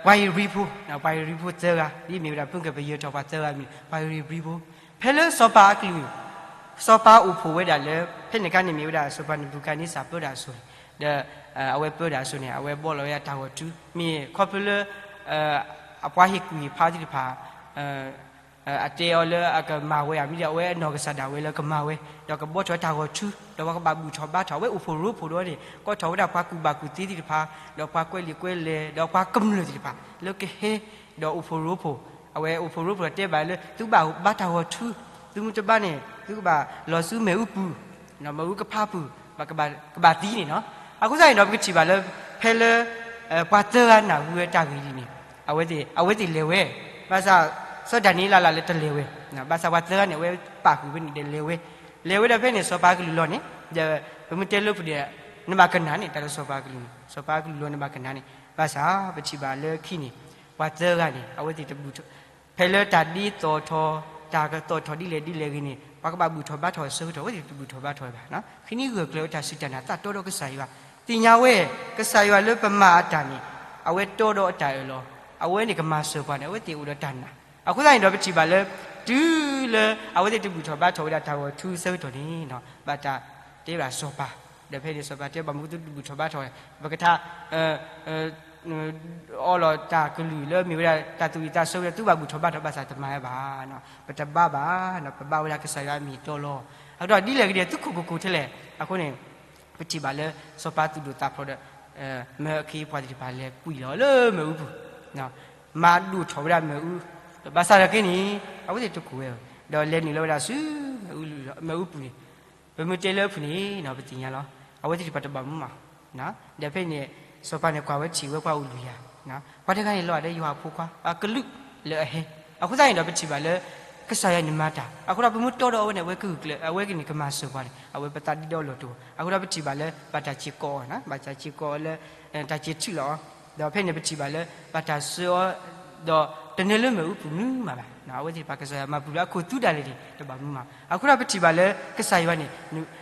ပှၤဧ့ၤဘြံၤဖိ, ပှၤဧ့ၤဘြံၤဖိသၢဂၤ ဒ်မ့ၢ်ဝဲဒၣ် ဖုကပယၢၤထီၣ်ပှၤသၢဂၤမ့ၢ် ပှၤဧ့ၤဘြံၤဖိ, ဖဲလၢစီၤပၤအကလုၢ် စီၤပၤအိၣ်ဖှိၣ်ဝဲဒၣ်လၢ ဖဲန့ၣ်အခါန့ၣ်မ့ၢ်ဝဲဒၣ် စီၤပၤနၤဘူၤခၣ်န့စၢ်ပၢတၢ်အစိၤန့ၣ်, ဒီးအဝဲပၢတၢ်အစိၤန့ၣ် အဝဲဘီၣ်လီၤဝဲဒၣ်တၢ်ဂီၤထူ မ့ၢ်ခီဖျိလၢ အပှၤဟ့ၣ်ကူၣ်ဟ့ၣ်ဖးသ့ၣ်တဖၣ် အတဲအီၤလၢအကမၤဝဲဧါ, မ့ၢ်ဒ်အဝဲအနီၢ်ကစၢ်ဒၣ်ဝဲလၢကမၤဝဲ, ဒီးကဘီၣ်ထီၣ်တၢ်ဂီၤထူ, ဒီးပှၤကဘၣ်ဘူၣ်ထီၣ်ဘါထီၣ်, အဝဲအိၣ်ဖှိၣ်ရိဖှိၣ်ဒီးန့ၣ် ကိးထီၣ်ဝဲဒၣ်ပှၤကူၣ်ဘၣ်ကူၣ်သ့သ့ၣ်တဖၣ်, ဒီးပှၤကွဲးလံာ်ကွဲးလဲၢ်, ဒီးပှၤကမျၢၢ်သ့ၣ်တဖၣ် လၢကဟဲ ဒီးအိၣ်ဖှိၣ်ရိဖှိၣ်, အဝဲအိၣ်ဖှိၣ်ရိဖှိၣ်တဲဘၣ်လၢ သုကဘၣ်ဘါတၢ်ဂီၤထူ, သုမ့ၢ်တဘါန့ၣ် သုကဘၣ်လီၤဆူမ့ၣ်အူပူၤ, မ့ၣ်အူကဖးပူၤ, ကဘၣ်သံန့ၣ်နီၤ. အဃိသတးန့ၣ်ဒီး ပကထံၣ်ဘၣ်လၢ ဖဲလၢ ပှၤသၢဂၤနၢ်ဟူဝဲတၢ်ဂ့ၢ်ဒ်န့ၣ် အဝဲသ့ၣ် အဝဲသ့ၣ်လဲၤဝဲ, ဘၣ်ဆၣ် စီၤဒၤနံးယ့လးလၢတလဲၤဝဲ, ဘၣ်ဆၣ်ပှၤသၢဂၤန့ၣ် အဝဲပာ်ဃုာ်ဝဲန့ၣ်ဒီးလဲၤဝဲ, လဲၤဝဲဒီးဖဲန့ၣ် စီၤပၤကလုၢ်လီၤန့ၣ် ဒီး ပမ့ၢ်တဲလၢပူၤဒီး နဘၣ်ကနၣ်န့ၣ် တၢ်လၢစီၤပၤကလုၢ်န့ၣ် စီၤပၤကလုၢ်လီၤနဘၣ်ကနၣ်န့ၣ်, ဘၣ်ဆၣ်ပထံၣ်ဘၣ်လၢခံန့ၣ် ပှၤသၢဂၤန့ၣ် အဝဲသ့ၣ်တဘူၣ်ထီၣ်, ဖဲလၢတၢ်ဒ်သိးထီၣ်, တၢ်ကသိးထီၣ်ဒ်လဲၣ်ဒ်လဲၣ်ဂ့ၤန့ၣ် ပှၤကဘၣ်ဘူၣ်ထီၣ်ဘါထီၣ်အဆၢကတီၢ် အဝဲသ့ၣ်တဘူၣ်ထီၣ်ဘါထီၣ်ဝဲဘၣ်. ဃ့န့ၢ်ဂၢၢ်ကျၢၤဝဲတၢ်စူၢ်တၢ်နာ် သးတီဒီးကစၢ်ယွၤ, သ့ၣ်ညါဝဲ ကစၢ်ယွၤလၢပမၤအတၢ်န့ၣ် အဝဲတီဒီးအတၢ်အၢၣ်လီၤ, အဝဲန့ၣ်ကမၤစၢၤပှၤန့ၣ် အဝဲသ့ၣ်အိၣ်ဒီးတၢ်နာ်. အဃိသတးန့ၣ်ဒီး ပထံၣ်ဘၣ်လၢ တုၤလၢအဝဲသ့ၣ်တဘူၣ်ထီၣ်ဘါထီၣ်ဝဲဒၣ်တၢ်ဂီၤထူအဆၢကတီၢ်န့ၣ် ဘၣ်တၢ်တဲဘၣ်စီၤပၤ, ဒီးဖဲန့ၣ်စီၤပၤတဲ ဘၣ်မနုၤသုတဘူၣ်ထီၣ်ဘါထီၣ်ဝဲ, ပကထါ အီလီၤတၢ်ကလုၢ်လၢမ့ၢ်ဝဲဒၣ်တၢ်သူၣ်ဝံၣ်သးဆၢဝဲဒၣ် သုဘၣ်ဘူၣ်ထီၣ်ဘါထီၣ် ဘၣ်ဆၣ်တမၤဝဲဘၣ်, ပတဘါဘၣ်, ပဘါဝဲဒၣ်ကစၢ်ယွၤအမံၤတီလီၤ. အဃိဒီးဒ်လဲၣ်ဂ့ၤဒီး သုခိၣ်ကိၢ်ကိၢ်ထဲလဲၣ်, အဃိန့ၣ် ပထံၣ်ဘၣ်လၢ စီၤပၤသူၣ်ဒိၣ်သးဖျိးဒီး မၢအခ့အပှၤသ့ၣ်တဖၣ်လဲၤကွံာ်လီၤလၢမ့ၣ်အူပူၤ, မၤဒိၣ်ထီၣ်ဝဲဒၣ်မ့ၣ်အူ, ဘၣ်ဆၣ်ဒီးက့န့ၣ် အဝဲသ့ၣ်တကိၢ်ဝဲ, ဒီးလဲၤနုာ်လီၤဝဲဒၣ်ဆူ မ့ၣ်အူပူၤန့ၣ်, ပမ့ၢ်တဲလၢအပူၤန့ၣ် ပသ့ၣ်ညါလီၤ, အဝဲသ့ၣ်တဖၣ်တဘၣ်မူမး, ဒီးဖဲန့ၣ် စီၤပၤန့ၣ်ကွၢ်ဝဲထံၣ်ဝဲပှၤအိၣ်လွံၢ်ဂၤ, ပှၤတဂၤန့ၣ်လီၤဂာ်ဒီးယွၤအဖိခွါ အကလုာ်လၢအဟဲ, အဃိသတးန့ၣ်ဒီးပထံၣ်ဘၣ်လၢ ကစၢ်ယွၤန့ၣ်မၤတၢ်, အဃိဒီးပမ့ၢ်တီဒီးအဝဲန့ၣ် အဝဲကဂုာ်ကျဲး အဝဲကန့ၣ်ကမၤစၢၤပှၤန့ၣ် အဝဲပသးဒ်ဒီးအလီၢ်တအိၣ်, အဃိဒီးပထံၣ်ဘၣ်လၢ ဘၣ်တၢ်စ့ၢ်ကီးအီၤ, ဘၣ်တၢ်စ့ၢ်ကီးအီၤလၢ တၢ်စ့ၢ်ထံၣ်လီၤအီၤ, ဒီးဖဲန့ၣ်ပထံၣ်ဘၣ်လၢ ဘၣ်တၢ်ဆှၢအီၤ ဒီးတနၢၤလၢမ့ၣ်အူပူၤမနုၤမးဘၣ်, အဝဲသ့ၣ်တဖၣ်ကစၢ်ယွၤမၤပူၤလၢအခိၣ်သူဒၣ်လဲာ်န့ၣ် တဘၣ်မူမး, အဃိဒီးပထံၣ်ဘၣ်လၢ ကစၢ်ယွၤန့ၣ်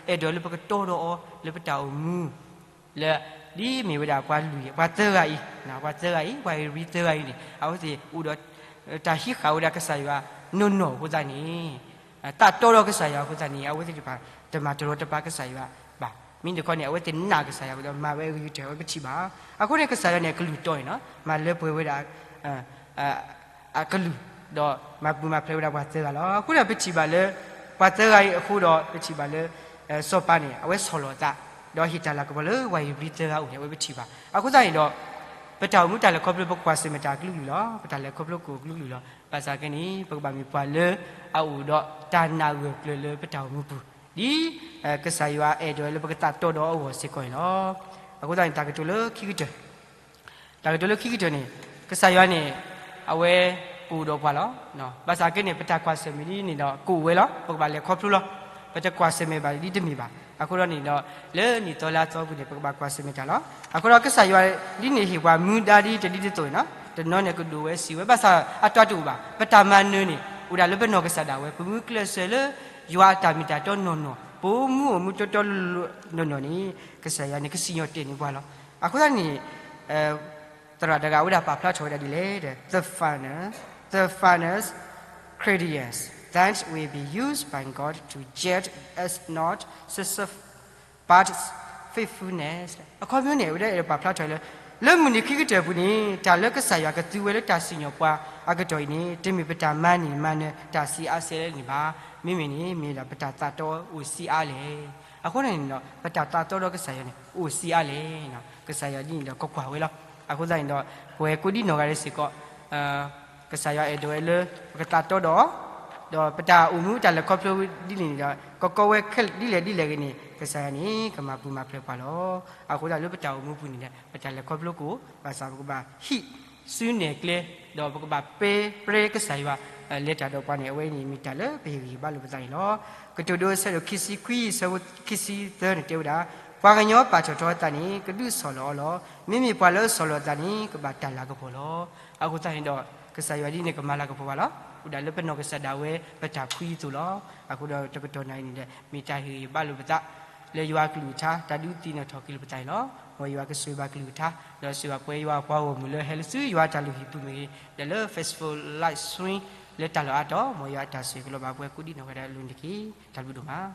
အဲၣ်ဒိးလၢပကတီဒီးအီၤ လၢပတၢ်အိၣ်မူ လၢ ဒ်မ့ၢ်ဝဲဒၣ်ပှၤလွံၢ် ပှၤသၢဂၤအံၤ, ပှၤသၢဂၤအံၤ ပှၤဧ့ၤဘြံၤသၢဂၤအံၤန့ၣ် အဝဲသ့ၣ်အိၣ်ဒီး တၢ်ဟံးဃာ်ဝဲဒၣ်ကစၢ်ယွၤနီၢ်နီၢ်အဃိသတးန့ၣ်, သးတီဒီးကစၢ်ယွၤအဃိသတးန့ၣ် အဝဲသ့ၣ်တဖၣ် တမၤတရီတပါကစၢ်ယွၤဘၣ်. မ့ၢ်တခီန့ၣ် အဝဲသ့ၣ်နာ်ကစၢ်ယွၤအဃိဒီး မၤဝဲအဂ့ၤကတၢၢ်ဝဲပထံၣ်ဘၣ်. အဃိန့ၣ် ကစၢ်ယွၤန့ၣ် အကလုၢ်တီန့ၣ်လီၤ, မၤလၢပှဲၤဝဲဒၣ် အကလုၢ်, ဒီးမၤပူၤမၤဖျဲးဝဲဒၣ်ပှၤသၢဂၤလီၤ. အဃိဒီးပထံၣ်ဘၣ်လၢ ပှၤသၢဂၤအံၤအဃိဒီး ပထံၣ်ဘၣ်လၢ စီၤပၤန့ၣ် အဝဲဆီၣ်လီၤအသး, ဒီးဟ့ၣ်တၢ်လၤကပီၤလၢပှၤဧ့ၤဘြံၤသၢဂၤအအိၣ်န့ၣ် အဝဲပထံၣ်ဘၣ်. အဃိသတးန့ၣ်ဒီး ပတၢ်အိၣ်မူတၢ်လဲၤခီဖျိ ပကွၢ်ဆၢၣ်မဲာ်တၢ်အကလုာ်ကလုာ်လီၤ. ပတၢ်လဲၤခီဖျိကအိၣ်ကလုာ်ကလုာ်လီၤ. ဘၣ်ဆၣ်က့န့ၣ် ပကဘၣ်မ့ၢ်ပှၤလၢအအိၣ်ဒီးတၢ်နာ်ဂၢၢ်ကျၢၤလၢပတၢ်အိၣ်မူပူၤ, ဒ်ကစၢ်ယွၤအဲၣ်ဒိးလၢပကသးတီဒီးအဂီၢ်စ့ၢ်ကီးန့ၣ်လီၤ. အဃိသတးန့ၣ် တၢ်ကတိၤလၢခံကတၢၢ် တၢ်ကတိၤလၢခံကတၢၢ်န့ၣ် ကစၢ်ယွၤန့ၣ် အဝဲကအိၣ်ဒီးပှၤလီၤ. ဘၣ်ဆၣ်က့န့ၣ် ပတၢ်ကွၢ်ဆၢၣ်မဲာ်ဒ်န့ၣ်ဒီး ကအိၣ်ဝဲလီၤ. ပကဘၣ်လဲၤခီဖျိလီၤ. ပတကွၢ်ဆၢၣ်မဲာ်ဘၣ်ဒ်တမ့ၢ်ဘၣ်. အဃိဒီးန့ၣ်ဒီး လၢနံၣ်သီလါသီပူၤန့ၣ် ပကဘၣ်ကွၢ်ဆၢၣ်မဲာ်တၢ်လီၤ. အဃိဒီးကစၢ်ယွၤဒ်န့ၣ်ဟ့ၣ်ပှၤမူဒါဒ်တဒ်တသိးန့ၣ်လီၤ. တနီၤန့ၣ်ကဒိၣ်ဝဲစံးဝဲ ဘၣ်ဆၣ်အတီတအိၣ်ဘၣ်. ပတၢ်မၤနၢၤန့ၣ် အိၣ်ဒၣ်လၢပနီၢ်ကစၢ်ဒၣ်ဝဲ ပမ့ၢ်ကျဲးစၢးလၢ ယွၤအတၢ်မ့ၢ်တၢ်တီနီၢ်နီၢ်, ပအိၣ်မူအိၣ်မူတီတီလိၤလိၤနီၢ်နီၢ်န့ၣ် ကစၢ်ယွၤန့ၣ်ကစံၣ်ညီၣ်တဲာ်န့ၢ်ပှၤလီၤ. အဃိသတးန့ၣ် သရၣ်တဂၤဝဲဒၣ်ပာ်ဖျါထီၣ်ဝဲဒၣ်ဒ်လဲၣ်ဒီး the finest, the finest credence that will be used by God to judge is not success but faithfulness. အခီပညီန့ၣ် အဝဲဒၣ်အဲၣ်ဒိးပာ်ဖျါထီၣ်လၢ လၢမုၢ်နံၤခံကတၢၢ်အပူၤန့ၣ် တၢ်လၢကစၢ်ယွၤကသူဝဲလၢတၢ်စံၣ်ညီၣ်ပှၤအကတီၢ်အံၤန့ၣ် တမ့ၢ်ပတၢ်မၤန့ၢ်မၤနၢၤတၢ်ဆံးအါဆံးလၢန့ၣ်ဘၣ်. မ့မ့ၢ်န့ၣ် မ့ၢ်ဒၣ်ပတၢ်သးတီအိၣ်ဆံးအါလဲၣ်. အဃိန့ၣ်ဒီး ပတၢ်သးတီဒီးကစၢ်ယွၤန့ၣ် အိၣ်ဆံးအါလဲၣ်. ကစၢ်ယွၤဒ်န့ၣ်ဒီးကကွၢ်ဝဲလီၤ. အဃိသတးန့ၣ်ဒီး ပဝဲကိးဒံနီၢ်ဂၤဒဲးစ့ၢ်ကီး ကစၢ်ယွၤအဲၣ်ဒိးဝဲလၢ ပကသးတီဒီးအီၤ, ဒီးပတၢ်အိၣ်မူတၢ်လဲၤခီဖျိဒ်န့ၣ်ဒီး ကကီဝဲခဲလၢာ်ဒ်လဲၣ်ဒ်လဲၣ်ဂ့ၤန့ၣ် ကစၢ်ယွၤန့ၣ် ကမၤပူၤမၤဖျဲးပှၤလီၤ. အဃိသတးလၢပတၢ်အိၣ်မူပူၤန့ၣ်ဒီး ပတၢ်လဲၤခီဖျိကအိၣ်, ဘၣ်ဆၣ်ပကဘၣ်ဟံးစုနဲၣ်ကျဲ, ဒီးပကဘၣ်ပဲပြဲကစၢ်ယွၤ လဲၤတၢ်ဒီးပှၤန့ၣ် အဝဲန့ၣ်မ့ၢ်တၢ်လၢပဟ့ၣ်ဂံၢ်ဟ့ၣ်ဘါလိာ်ပသးန့ၣ်လီၤ. ကတိၤဒိအဆၢဒိၣ်ခံဆံခွံ အဆၢဖိခံဆံသၢန့ၣ်တဲဝဲဒၣ်, ပှၤကညီပာ်ထီၣ်ထီအသးန့ၣ် ကဒုးဆီၣ်လီၤအီၤလီၤ. မ့မ့ၢ်ပှၤလၢအဆီၣ်လီၤအသးန့ၣ် ကဘၣ်တၢ်လၤကပီၤလီၤ. အဃိသတးန့ၣ်ဒီး ကစၢ်ယွၤဒ်န့ၣ်ကမၤလၤကပီၤဘၣ်လီၤ. အိၣ်ဒၣ်လၢပနီၢ်ကစၢ်ဒၣ်ဝဲပတၢ်ဖှံအသိးလီၤ. အဃိဒီးတကတီၢ်နၣ်ရံၣ်န့ၣ်ဒီး မ့ၢ်တၢ်ဟ့ၣ်ဂံၢ်ဟ့ၣ်ဘါလိာ်ပသး လၢယွၤအကလုၢ်ကထါ တၢ်ဒုးသ့ၣ်နီၣ်ထီၣ်က့ၤလိာ်ပသးန့ၣ်လီၤ. မ်ယွၤကဆိၣ်ဂ့ၤဘၣ်ကလုၢ်ကထါ ဒီးဆိၣ်ဂ့ၤဘၣ်ပှၤယွၤပှၤဂီၢ်မုၢ်လၢဟဲလၢဆူယွၤတၢ်လုၢ်ဟံၣ်ပူၤမ့ၢ်ဂ့ၤ ဒီးလၢ Facebook Live Stream လၢတၢ်လီၢ်အါတီၤ မ်ယွၤအတၢ်ဆိၣ်ဂ့ၤကလီၤဘၣ်ပှၤကိးဒံနီၢ်ဂၤဒဲးအလိၤန့ၣ်တက့ၢ်. တၢ်ဘျုးဒိၣ်မး.